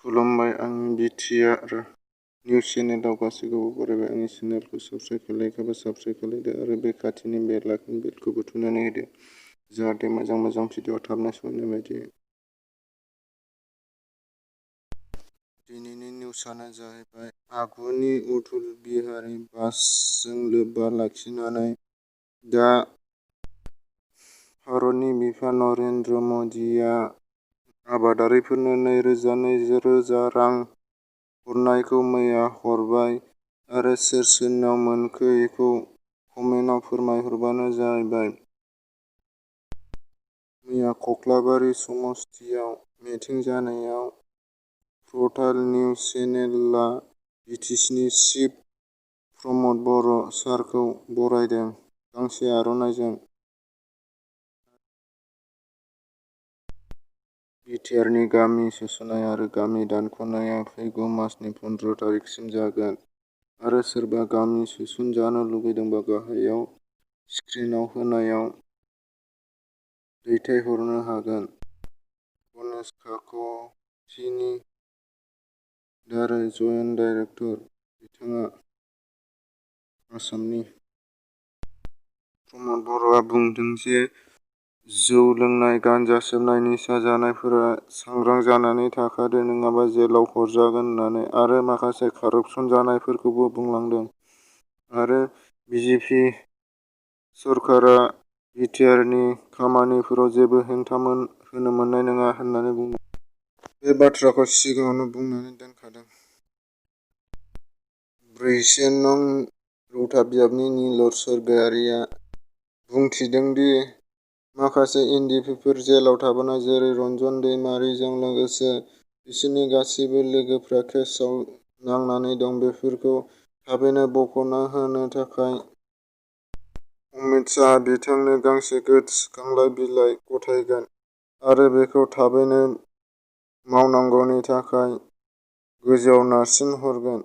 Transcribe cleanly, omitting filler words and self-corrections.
खुलुमबाय, आंनि BTR news चेनेलाव गासैखौबो बरायबाय। आंनि चेनेलखौ साबस्क्राइब खालायाखैबा साबस्क्राइब खालायदो आरो बे खाथिनि बेल आइकन बेलखौबो थुनानै होदो, जाहाथे मोजां भिडिअ थाबनो सौहैनाय बायदि। दिनैनि निउजआनो जाहैबाय आगुनि अटल बिहारी बाजपेयीजों लोब्बा लाखिनानै दा भारतनि बिफा नरेन्द्र मदिआ आबादारिफोरनो 2,000 रां हरनायखौ मैया हरबाय आरो सोर सोरनाव मोनखो बेखौ कमेन्टआव फोरमायहरबानो जाबाय। मैया कक्लाबारि समस्तियाव मिटिं जानायाव प्रटाल निउज चेनेलआ बिटिसिनि चिफ प्रमद बर' सारखौ बरायदों गांसे आर'नाइजों। बिटिआरनि गामि सोसननाय आरो गामि दानख'नाया फैगौ मासनि 15 तारिखसिम जागोन आरो सोरबा गामि सोसनजानो लुबैदोंबा गाहायाव स्क्रिनआव होनायाव दैथायहरनो हागोन। गणेश काकतिनि दारै जइन्ट डाइरेक्टर, बिथाङा आसामनि। प्रमद बर'आ बुंदों जे जौ लोंनाय, गान्जा सोबनाय, निसा जानायफोरा सांग्रां जानानै थाखादो नङाबा जेलाव हरजागोन होननानै आरो माखासे कारापसन जानायफोरखौबो बुंलांदों आरो बिजेपि सरकारा बिटिआरनि खामानिफोराव जेबो हेंथा होनो मोननाय नङा होननानै बुंदों। बे बाथ्राखौ सिगाङावनो बुंनानै दोनखादों। 4 नं रौता बिजाबनि नीलर स्वरगयारीआ बुंथिदों दि माखासे एनडिपिफोर जेलाव थाबोनाय जेरै रन्जन दैमारिजों लोगोसे बिसोरनि गासिबो लोगोफोरा केसआव नांनानै दं, बेफोरखौ थाबैनो बख'ना होनो थाखाय अमित शाहआ बिथांनो गांसे गोसोखांथाय बिलाइ गथायगोन आरो बेखौ थाबैनो मावनांगौनि थाखाय गोजौआव नारसिनहरगोन।